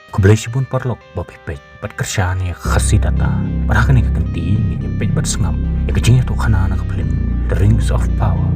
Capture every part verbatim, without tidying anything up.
Khublei shibun paralok ba phi peit bad kyrshan ïa ka Khasi Data. Bad ha kane ka kynti ngin ïa peit bad sngap ïa ka jingïathuhkhana na ka phlim The Rings of Power.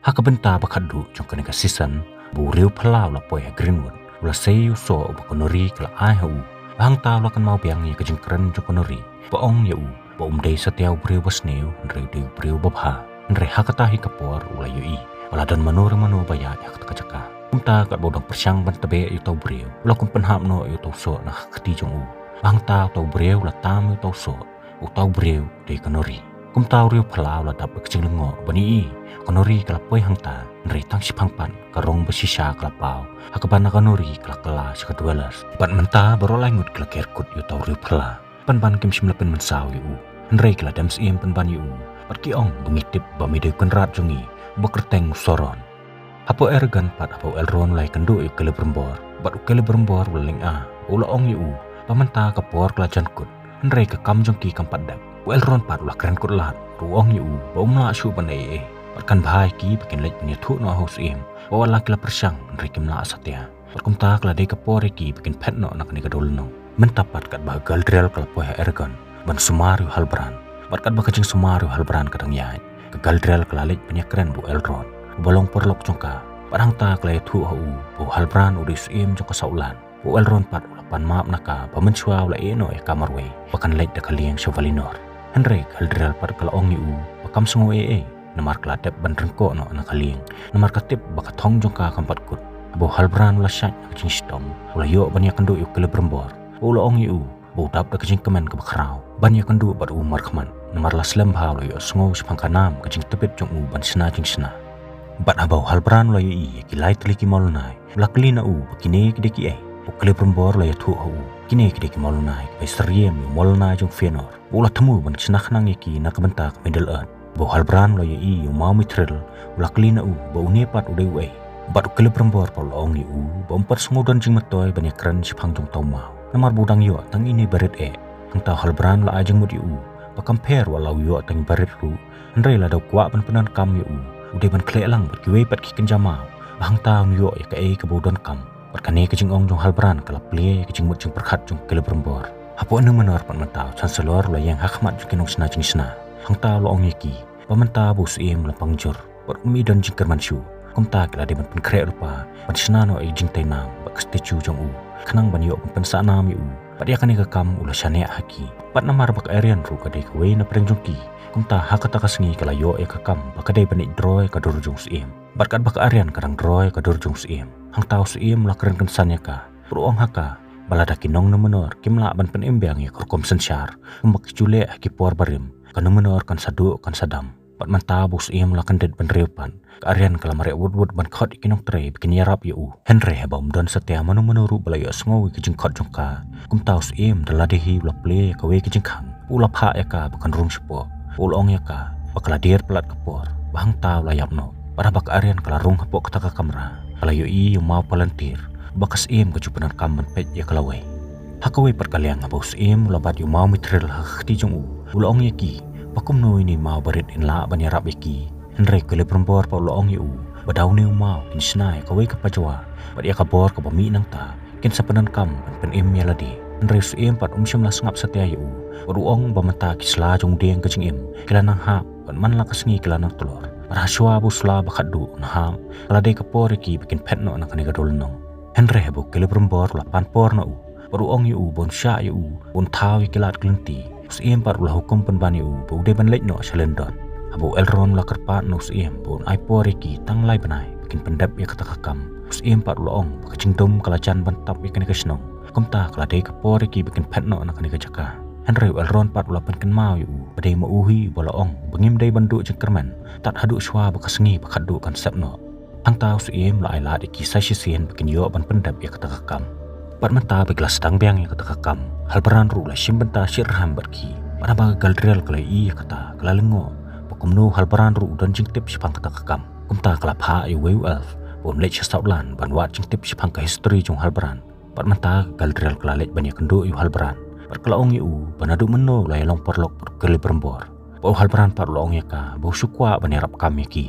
Ha ka bynta ba khatduh jong kane ka season, ba u riew phylla u la poi ha Greenwood, u la sei ïa u soh uba ka Nori ka la ai ha u. Ba hangta u la kynmaw biang ïa ka jingkren jong ka Nori ba ong ïa u ba um dei satia u briew ba sniew, hynrei u dei u briew ba bha. Hynrei ha kata hi ka por u la ïohi ba la don mano re mano ba ïaid ha kata ka jaka. Kumta katba u dang pyrshang ban tbeh ïa uta u briew, u la kum pynhap noh ïa uta u soh na ka kti jong u. Ba hangta uta u briew u la tam ïa uta u soh, uta u briew u dei ka Nori. Kumta u riew phylla u la dap da ka jinglyngngoh ban ïohi ka Nori ka la poi hangta, hynrei tang shiphang pat ka rong ba shisha ka la paw, ha kaba na ka Nori ka la kylla sha ka Dwellers. Bad mynta baroh lai ngut ki la ker kut ïa uta u riew phylla. Pynban kim shym la pynmynsaw ïa u, hynrei ki la dem syiem pynban ïa u. Bad ki ong ba ngi tip ba me dei u kynrad jong ngi uba kyrteng u Sauron. Hapoh Eragon pat haba u Elrond u la ïakynduh ïa u Celebrimbor, bad u Celebrimbor u la lynga, u la ong ïa u ba mynta ka por ka la jan kut, hynrei ka kam jong ki kam pat dep. U Elrond pat u la kren kut lad, u ong ïa u ba um lah shuh ban leh ei ei. Bad kan bha ïa ki ba kin leit ban ïathuh noh ha u syiem ba wat la ki la pyrshang, hynrei kim lah satia. Bad kumta ka la dei ka por ïa ki ba kin phet noh na kane ka dewlynnong. Mynta pat katba ka Galadriel ka la poi ha Eragon ban sumar ïa u Halbrand. Bad katba ka jingsumar ïa u Halbrand ka dang ïaid, ka Galadriel ka la leit ban ïakren bad u Elrond uba long paralok jong ka. Bad hangta ka la ïathuh ha u ba u Halbrand u dei u syiem jong ka sawdong. Ba u Elrond pat u la pan map na ka ba mynshuwa u la ïeh noh ïa ka marwei ba kan leit da ka lieng sha Valinor. Hynrei ka Galadriel pat ka la ong ïa u ba kam sngew ei ei, namar ka la dep ban ryngkoh noh na ka lieng, namar ka tip ba ka thong jong ka kam pat kut. Haba u Halbrand u la shait na ka jingshitom, u la ïoh ban ïakynduh ïa u Celebrimbor, ba u la ong ïa u ba u dap da ka jingkmen kaba khraw ban ïakynduh bad u markhmat, namar la slem bha u la ïohsngew shaphang ka nam ka jingtbit jong u ban shna jingshna. Bad haba u Halbrand u la ïohi ïa ki lai tylli ki mawlynnai, u la kylli na u ba kine ki dei kiei. U Celebrimbor u la ïathuh ha u, kine ki dei ki mawlynnai kiba syriem ïa u mawlynnai jong Fëanor. Ba u la thmu ban shna khnang ïa ki na ka bynta ka Middle Earth. Ba u Halbrand u la ïohi ïa u maw Mithril, u la kylli na u ba une pat u dei uei. Bad u Celebrimbor pat u la ong ïa u ba um pat sngew don jingmyntoi ban ïakren shaphang jong uta u maw, namar ba u dang ïoh tang ine i barit eh. Hangta u Halbrand u la ai jingmut ïa u ba kam pher wat la u ïoh tang i barit ruh, hynrei lada u kwah ban pyndonkam ïa u, u dei ban khleh lang bad kiwei pat ki kynja maw, ba hangta un ïoh ïa kaei kaba u donkam. Bad kane ka jingong jong u Halbrand ka la plie ïa ka jingmut jingpyrkhat jong u Celebrimbor. Hapoh Numenor pat mynta u Chancellor u la ïeng ha khmat jong ki nongshna jingshna. Hangta u la ong ïa ki ba mynta ba u syiem u la pang jur, bad um i don jingkyrmen shuh. Kumta ki la dei ban pynkhreh lypa ban shna noh ïa ka jingtei nam bad ka statue jong u, khnang ban ïoh ban pynsah nam ïa u. Bad ïa kane ka kam u la shaniah ha ki. Bad namar ba ka Arryn ruh ka dei kawei na pdeng jong ki, kumta ha kata ka sngi ka la ïoh ïa ka kam ba ka dei ban leit draw ïa ka dur jong u syiem. Bad katba ka Arryn ka dang draw ïa ka dur jong u syiem, hangta u syiem u la kren kynsan ïa ka, bad u ong ha ka ba lada ki nong Numenor kim lah ban pynim biang ïa ka rukom synshar kumba ki ju leh ha ki por barim, ka Numenor kan sa duh kan sa dam. Bad mynta ba u syiem u la kyndit bynriew pat, ka Arryn ka la mareh wut wut ban khot ïa ki nongtrei ba kin ïarap ïa u. Hynrei haba um don satia mano mano ruh ba la ïohsngew ïa ka jingkhot jong ka, kumta u syiem da lade hi u la plie ïa kawei ka jingkhang, u la phah ïa ka ba kan rung shapoh. U la ong ïa ka ba ka la dier palat ka por, ba hangta u la ïap noh. Bad haba ka Arryn ka la rung hapoh kata ka kamra, ka la ïohi ïa u maw Palantir, ba ka syiem ka ju pyndonkam ban peit ïa ka lawei. Ha kawei pat ka liang haba u syiem u la bat ïa u maw Mithril ha ka kti jong u, u la ong ïa ki ba kumno ine i maw barit in lah ban ïarap ïa ki. Hynrei u Celebrimbor pat u la ong ïa u ba da une u maw kin shna ïa kawei ka pajwa, bad ïa ka bor kaba mih nangta kin sa pyndonkam ban pynim ïa lade. Hynrei u syiem pat um shym la sngap satia ïa u, bad u ong ba mynta ki sla jong u dieng ka jingim ki la nang hap, bad man la ka sngi ki la nang tlor. Bad ha shuwa ba u sla ba khatduh un hap, ka la dei ka por ïa ki ba kin phet noh na kane ka dewlynnong. Hynrei haba u Celebrimbor u la pan por na u, bad u ong ïa u ba un shah ïa u, ba un thaw ïa ki lad ki lynti, u syiem pat u la hukum pynban ïa u ba u dei ban leit noh sha Lindon. Haba u Elrond u la kyrpad na u syiem ba un ai por ïa ki tang lai bnai ba kin pyndep ïa kata ka kam, u syiem pat u la ong ba ka jingdum ka la jan ban tap ïa kane ka shnong. Kumta ka la dei ka por ïa ki ba kin phet noh na kane ka jaka. Hynrei u Elrond pat u la pynkynmaw ïa u ba dei ma u hi uba la ong ba ngim dei ban duh jingkyrmen tad haduh shuwa ba ka sngi ba khatduh kan sep noh. Hangta u syiem u la ai lad ïa ki sa shisien ba kin ïoh ban pyndep ïa kata ka kam. Bad mynta ba ki la sdang biang ïa kata ka kam, Halbrand ruh u la shim bynta shitrhem bad ki. Bad haba ka Galadriel ka la ïohi ïa kata, ka la lyngngoh ba kumno u Halbrand ruh u don jingtip shaphang kata ka kam. Kumta ka la phah ïa uwei u elf ba un leit sha Southland ban wad jingtip shaphang ka history jong u Halbrand. Bad mynta ka Galadriel ka la leit ban ïakynduh ïa u Halbrand, bad ka la ong ïa u ba naduh mynno u la ïalong paralok bad u Celebrimbor. Bad u Halbrand pat u la ong ïa ka ba u shu kwah ban ïarap kam ïa ki.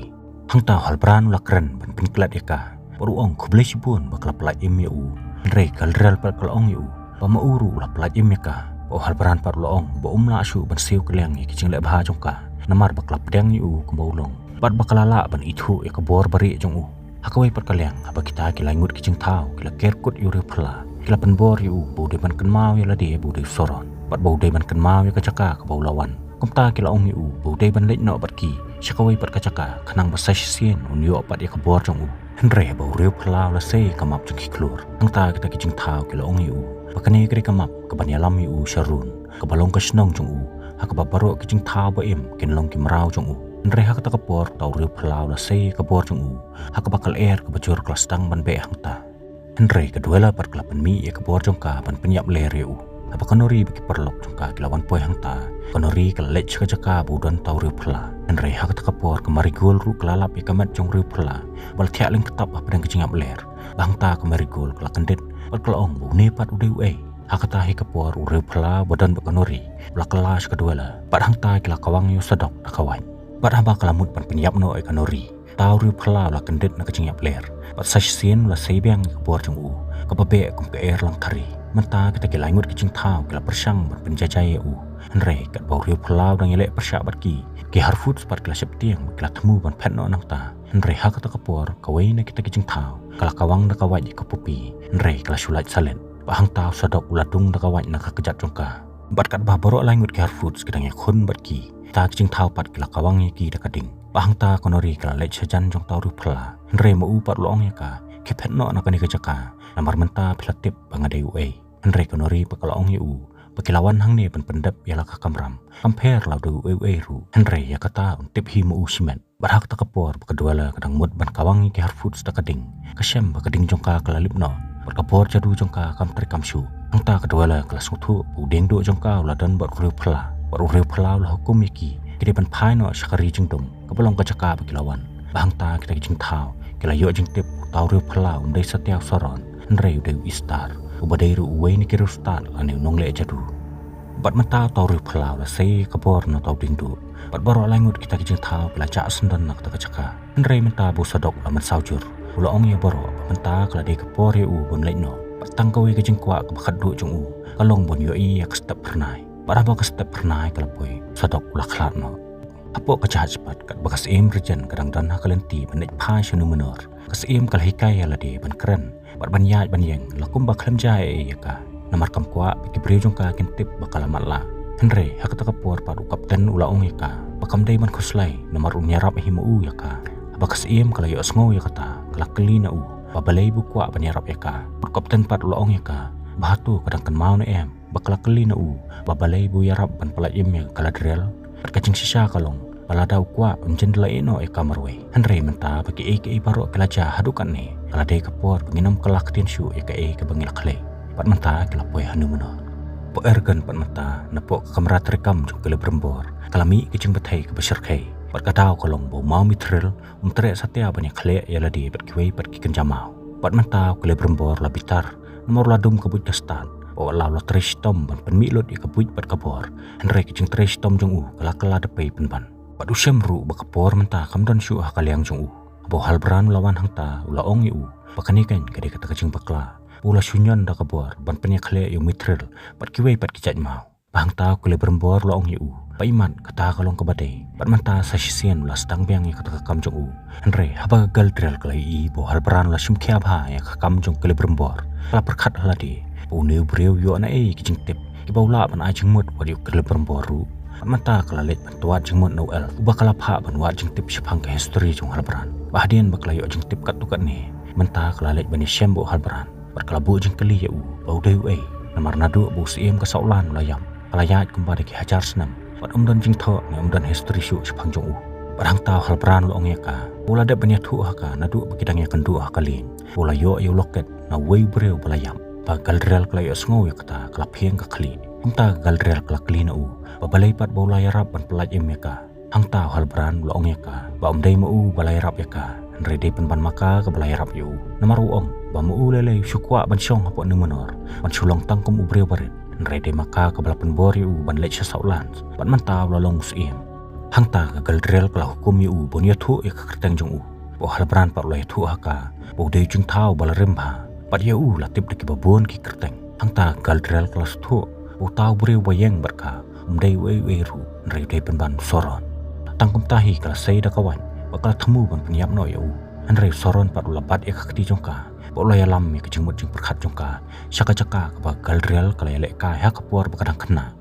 Hangta u Halbrand u la kren ban pynklet ïa ka, bad u ong khublei shibun ba ka la pyllait im ïa u. Hynrei ka Galadriel pat ka la ong ïa u ba ma u ruh u la pyllait im ïa ka. Bad u Halbrand pat u la ong ba um lah shuh ban siew kylliang ïa ki jingleh bha jong ka, namar ba ka la pdiang ïa u kumba u long bad ba ka la lah ban ithuh ïa ka bor barieh jong u. Ha kawei pat ka liang, haba kita ki lai ngut ki jingthaw ki la ker kut ïa u riewphylla, ki la pynbor ïa u ba u dei ban kynmaw ïa lade ba u dei u Sauron, bad ba u dei ban kynmaw ïa ka jaka kaba u la wan. Kumta ki la ong ïa u ba u dei ban leit noh bad ki sha kawei pat ka jaka, khnang ba sa shisien un ïoh pat ïa ka bor jong u. Hynrei haba u riewphylla u la sei ïa ka map jong ki khlur, hangta kita ki jingthaw ki la ong ïa u ba kane ka dei ka map kaban ïalam ïa u sha Rhûn, kaba long ka shnong jong u, ha kaba baroh ki jingthaw ba im kin long ki mraw jong u. Hynrei ha kata ka por uta u riewphylla u la sei ïa ka bor jong u, ha kaba ka lyer kaba jur ka la sdang ban beh hangta. Hynrei ka Dweller pat ka la pynmih ïa ka bor jong ka ban pynïap ler ïa u. Haba ka Nori bad ki paralok jong ka ki la wan poi hangta, ka Nori ka la leit sha ka jaka ba u don uta u riewphylla. Hynrei ha kata ka por ka Marigold ruh ka la lap ïa ka met jong u riewphylla ba la thiah lyngktap hapdeng ka jingïap ler. Bad hangta ka Marigold ka la kyndit bad ka la ong ba une pat u dei uei. Ha kata hi ka por u riewphylla ba don bad ka Nori u la kylla sha ka Dweller, bad hangta ki la kawang ïa u Sadok da ka wait. Bad haba ka la mut ban pynïap noh ïa ka Nori, uta u riewphylla u la kyndit na ka jingïap ler, bad sa shisien u la sei biang ïa ka bor jong u, kaba beh kum ka er langthari. Mynta kita ki lai ngut ki jingthaw ki la pyrshang ban pynjaijai ïa u, hynrei katba u riewphylla u dang ïaleh pyrshah bad ki, ki Harfoots pat ki la sheptieng bad ki la thmu ban phet noh nangta. Hynrei ha kata ka por kawei na kita ki jingthaw ka la kawang da ka wait ïa ka Poppy, hynrei ka la shu lait salet. Bad hangta u Sadok u la dung da ka wait na ka kjat jong ka. Bad katba baroh lai ngut ki Harfoots ki dang ïakhun bad ki, kita ki jingthaw pat ki la kawang ïa ki da ka ding. Bad hangta ka Nori ka la leit shajan jong uta u riewphylla, hynrei ma u pat u la ong ïa ka, khie phet noh na kane ka jaka, namar mynta phi la tip ba nga dei uei. Hynrei ka Nori pat ka la ong ïa u ba ki la wan hangne ban pyndep ïa la ka kamram, kam pher la u dei uei uei ruh. Hynrei ïa kata un tip hi ma u shimet. Bad ha kata ka por ba ka Dweller ka dang mut ban kawang ïa ki Harfoots da ka ding, ka shem ba ka ding jong ka ka la lip noh, bad ka bor jadu jong ka kam trei kam shuh. Hangta ka Dweller ka la sngewthuh ba u diengduh jong ka u la don bad u riewphylla, bad u riewphylla u la hukum ïa ki, ki dei ban phai noh sha ka ri jingdum, kaba long ka jaka ba ki la wan. Bad hangta kita ki jingthaw ki la ïoh jingtip ba uta u riewphylla um dei satia u Sauron, hynrei u dei u Istar, uba dei ruh uwei na ki riewstad lane u nongleh jadu. Bad mynta uta u riewphylla u la sei ïa ka bor na uta u diengduh. Bad baroh lai ngut kita ki jingthaw ki la jah syndon na kata ka jaka. Hynrei mynta ba u Sadok u la mynsaw jur, u la ong ïa baroh ba mynta ka la dei ka por ïa u ban leit noh. Bad tang kawei ka jingkwah kaba khatduh jong u ka long ban ïohi ïa ka step phyrnai. Bad haba ka step phyrnai ka la poi, u Sadok u la khlad noh. Hapoh ka jahaj pat, katba ka Syiem Regent ka dang don ha ka lynti ban leit phai sha Númenor, ka Syiem ka la hikai ïa lade ban kren bad ban ïaid ban ïeng la kumba khlem jia ei ei ïa ka, namar kam kwah ba ki briew jong ka kin tip ba ka la matlah. Hynrei ha kata ka por pat u kapten u la ong ïa ka ba kam dei ban khuslai, namar un ïarap hi ma u ïa ka. Haba ka Syiem ka la ïohsngew ïa kata, ka la kylli na u ba balei ba u kwah ban ïarap ïa ka. U kapten pat u la ong ïa ka ba hato ka dang kynmaw ne em ba ka la kylli na u ba balei ba u ïarap ban pyllait im ïa ka Galadriel. Bad ka jingshisha ka long ba lada u kwah un jin da la ïeh noh ïa ka marwei. Hynrei mynta ba kiei kiei baroh ki la jia haduh katne, ka la dei ka por ba ngin ym kylla ktien shuh ïa kaei kaba ngi la khlei. Bad mynta ki la poi ha Númenor. Ba Eragon pat mynta napoh ka kamra treikam jong u Celebrimbor ka la mih ka jingbthei kaba shyrkhei. Bad ka daw ka long ba u maw Mithril um treh satia ban ïakhleh ïa lade bad kiwei pat ki kynja maw. Bad mynta u Celebrimbor u la bitar namar u la dum ka buit ka stad, bad wat la u la trei shitom ban pynmih lut ïa ka buit bad ka bor, hynrei ka jingtrei shitom jong u ka la kylla da pei pynban. Bad u shem ruh ba ka por mynta kam don shuh ha ka liang jong u. Haba u Halbrand u la wan hangta u la ong ïa u ba kane kan ka dei kata ka jingbakla ba u la shu ñion da ka bor ban pynïakhleh ïa u Mithril bad kiwei pat ki jait maw. Ba hangta u Celebrimbor u la ong ïa u ba imat kata ka long kaba dei. Bad mynta sa shisien u la sdang biang ïa kata ka kam jong u. Hynrei haba ka Galadriel ka la ïohi ba u Halbrand u la shim khia bha ïa ka kam jong u Celebrimbor, ka la pyrkhat ha lade ba une u briew u ïoh na ei ki jingtip kiba u lah ban ai jingmut wat ïa u Celebrimbor ruh. Bad mynta ka la leit ban twad jingmut na u elf uba ka la phah ban wad jingtip shaphang ka history jong u Halbrand. Ba hadien ba ka la ïoh jingtip katto katne, mynta ka la leit ban ïashem bad u Halbrand. Bad ka la buh jingkylli ïa u ba u dei uei, namar naduh ba u Syiem ka Saulan u la ïap, ka la ïaid kumba da ki hajar snem bad ym don jingthoh ne ym don history shuh shaphang jong u. Bad hangta u Halbrand u la ong ïa ka ba u la dep ban ïathuh ha ka naduh ba ki dang ïakynduh ha ka lieng, ba u la ïoh ïa u locket na uwei u briew ba la ïap. Ba ka Galadriel ka la ïohsngew ïa kata ka la phieng ka khlieh. Kumta ka Galadriel ka la kylli na u ba balei pat ba u la ïarap ban pyllait im ïa ka. Hangta u Halbrand u la ong ïa ka ba ym dei ma u ba la ïarap ïa ka, hynrei dei pynban ma ka kaba la ïarap ïa u. Namar u ong ba ma u lei lei u shu kwah ban shong hapoh Númenor ban shu long tang kum u briew barit, hynrei dei ma ka kaba la pynbor ïa u ban leit sha Southlands bad mynta u la long u Syiem. Hangta ka Galadriel ka la hukum ïa u ban ïathuh ïa ka kyrteng jong u. Ba u Halbrand pat u la ïathuh ha ka ba u dei u jingthaw ba la rim bha. Bad ïa u la tip da kiba bun ki kyrteng. Hangta ka Galadriel ka la sngewthuh ba uta u briew ba ïeng bad ka um dei uei uei ruh, hynrei u dei pynban u Sauron. Tang kumta hi ka la sei da ka waiñ bad ka la thmu ban pynïap noh ïa u. Hynrei u Sauron pat u la bat ïa ka kti jong ka bad u la ïalam ïa ka jingmut jingpyrkhat jong ka sha ka jaka kaba ka Galadriel ka la ïalehkai ha ka por ba ka dang khynnah.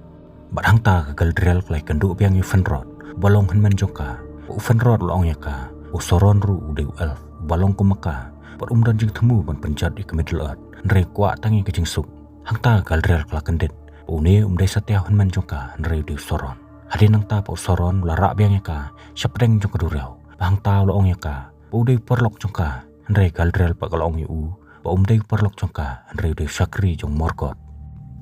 Bad hangta ka Galadriel ka la ïakynduh biang ïa u Finrod uba long hynmen jong ka. Bad u Finrod u la ong ïa ka ba u Sauron ruh u dei u elf uba long kum ma ka bad um don jingthmu ban pynjot ïa ka Middle Earth, hynrei u kwah tang ïa ka jingsuk. Hangta ka Galadriel ka la kyndit ba une um dei satia u hynmen jong ka, hynrei u dei u Sauron. Hadien nangta pat u Sauron u la rah biang ïa ka sha pdeng jong ka duriaw. Bad hangta u la ong ïa ka ba u dei u paralok jong ka, hynrei ka Galadriel pat ka la ong ïa u ba um dei u paralok jong ka, hynrei u dei u shakri jong u Morgoth.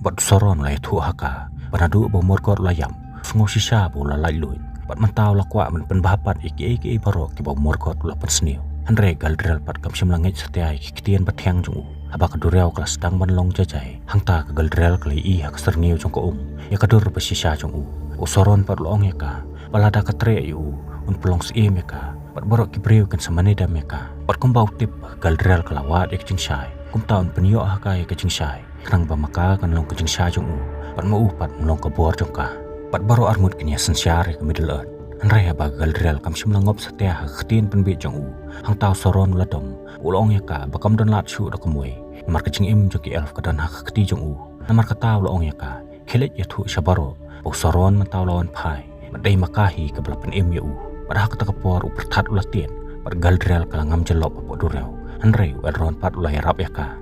Bad u Sauron u la ïathuh ha ka ba naduh ba u Morgoth u la ïap, u sngew shisha ba u la laitluid. Bad mynta u la kwah ban pynbha pat ïa kiei kiei baroh kiba u Morgoth u la pynsniew. Hynrei ka Galadriel pat kam shym la ngeit satia ïa ki ktien bathiang jong u. Haba ka duriaw ka la sdang ban long jaijai, hangta ka Galadriel ka la ïohi ha ka syrngiew jong ka um ïa ka dur ba shisha jong u. U Sauron pat u la ong ïa ka ba lada ka treh ïa u, un pynlong syiem ïa ka bad baroh ki briew kin sa mane dem ïa ka. Bad kumba u tip ba ka Galadriel ka la wad ïa ka jingshai, kumta un pynïoh ha ka ïa ka jingshai, khnang ba ma ka kan long ka jingshai jong u bad ma u pat un long ka bor jong ka. Bad baroh arngut kin ïasynshar ïa ka Middle Earth. Hynrei haba ka Galadriel kam shym la ngop satia ha ka ktien pynbiej jong u, hangta u Sauron u la dom. U la ong ïa ka ba kam don lad shuh da kumwei, namar ka jingim jong ki elf ka don ha ka kti jong u. Namar kata u la ong ïa ka, khie leit ïathuh sha baroh ba u Sauron mynta u la wan phai bad dei ma ka hi kaba la pynim ïa u. Bad ha kata ka por u pyrthat u la tied bad ka Galadriel ka la ngam jyllop hapoh duriaw, hynrei u Elrond pat u la ïarap ïa ka.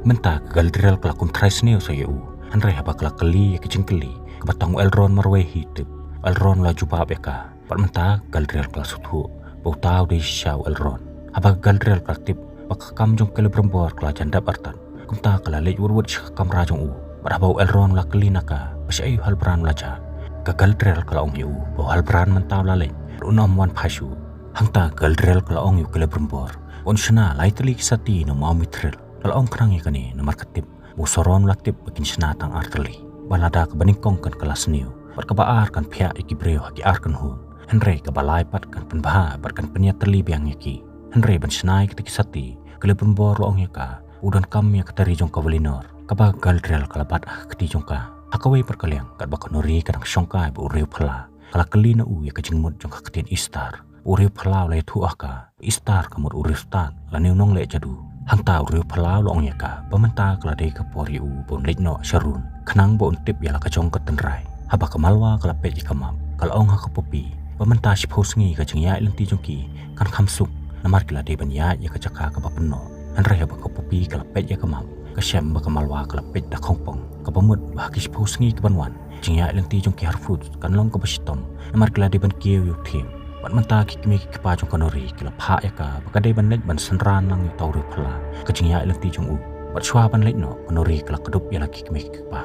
Mynta ka Galadriel ka la kum trai sniew sa ïa u, hynrei haba ka la kylli ïa ka jingkylli kaba tang u Elrond marwei hi tip, u Elrond u la jubab ïa ka. Bad mynta ka Galadriel ka la sngewthuh ba uta u dei shisha u Elrond. Haba ka Galadriel ka la tip ba ka kam jong u Celebrimbor ka la jan dep artat, kumta ka la leit wut wut sha ka kamra jong u. Bad haba u Elrond u la kylli na ka ba shaei u Halbrand u la jah, ka Galadriel ka la ong ïa u ba u Halbrand mynta u la leit bad un ym wan phai shuh. Hangta ka Galadriel ka la ong ïa u Celebrimbor ba un shna lai tylli ki sati na u maw Mithril. Ka la ong khnang ïa kane namar ka tip ba u Sauron u la tip ba kin shna tang ar tylli. Ba lada kaba nyngkong kan kylla sniew bad kaba ar kan phiah ïa ki briew ha ki ar kynhun, hynrei kaba lai pat kan pynbha bad kan pynïaid tylli biang ïa ki. Hynrei ban shna ïa kita ki sati, u Celebrimbor u la ong ïa ka ba u donkam ïa ka tari jong ka Valinor kaba ka Galadriel ka la bat ha ka kti jong ka. Ha kawei pat ka liang, katba ka Nori ka dang shongkai bad u riewphylla, ka la kylli na u ïa ka jingmut jong ka ktien Istar. U riewphylla u la ïathuh ha ka ba Istar ka mut u riewstad lane u nongleh jadu. Hangta u riewphylla u la ong ïa ka ba mynta ka la dei ka por ïa u ba un leit noh sha Rhûn, khnang ba un tip ïa la ka jong ka tynrai. Haba ka Malwa ka la peit ïa ka map, ka la ong ha ka Poppy ba mynta shiphew sngi ka jingïaid lynti jong ki kan kham suk, namar ki la dei ban ïaid ïa ka jaka kaba pynnoh. Hynrei haba ka Poppy ka la peit ïa ka map, ka shem ba ka Malwa ka la peit da khongpong, kaba mut ba ha ki shiphew sngi ki ban wan, ka jingïaid lynti jong ki Harfoots kan long kaba shitom, namar ki la dei ban kiew ïa u thiem. Bad mynta ki kmie ki kpa jong ka Nori ki la phah ïa ka ba ka dei ban leit ban synran lang ïa uta u riewphylla ha ka jingïaid lynti jong u. Bad shuwa ban leit noh, ka Nori ka la kdup ïa la ki kmie ki kpa.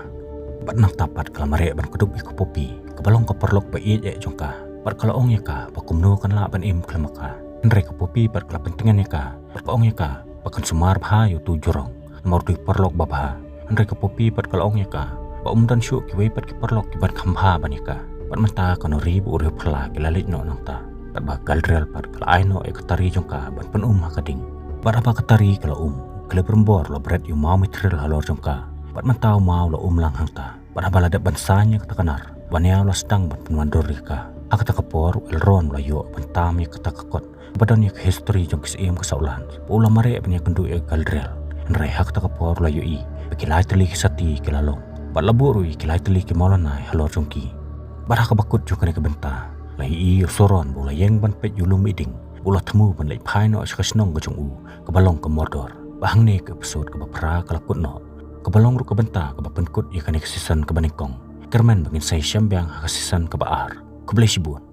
Bad nangta pat ka la mareh ban kdup ïa ka Poppy, kaba long ka paralok ba ïeit eh jong ka. Bad ka la ong ïa ka ba kumno kan lah ban im khlem ma ka. Hynrei ka Poppy pat ka la pyntngen ïa ka bad ka ong ïa ka ba kan sumar bha ïa utu u jrong, namar u dei u paralok babha. Hynrei ka Poppy pat ka la ong ïa ka ba um don shuh kiwei pat ki paralok ki ban kham bha ban ïa ka. Bad mynta ka Nori bad u riewphylla ki la leit noh nangta, katba ka Galadriel pat ka la ai noh ïa ka tari jong ka ban pynum ha ka ding. Bad haba ka tari ka la um, u Celebrimbor u la bret ïa u maw Mithril halor jong ka. Bad mynta u maw u la um lang hangta. Bad haba la dep ban saiñ ïa kata ka nar, u baniah u la sdang ban pynwandur ïa ka. Ha kata ka por u Elrond u la ïoh ban tam ïa kata ka kot ba don ïa ka history jong ki Syiem ka Southlands ba u la mareh ban ïakynduh ïa ka Galadriel. Hynrei ha kata ka por u la ïohi ba ki lai tylli ki sati ki la long, bad la buh ruh ïa ki lai tylli ki mawlynnai halor jong ki. Bad ha kaba kut jong kane ka bynta, la ïohi ïa u Sauron ba u la ïeng ban peit ïa u lum iding, ba u la thmu ban leit phai noh sha ka shnong ka jong u, kaba long ka Mordor. Bad hangne ka episode kaba phra ka la kut noh, kaba long ruh ka bynta kaba pynkut ïa kane ka season kaba nyngkong. Kyrmen ba ngin sa ïashem biang ha ka season kaba ar. Khublei shibun.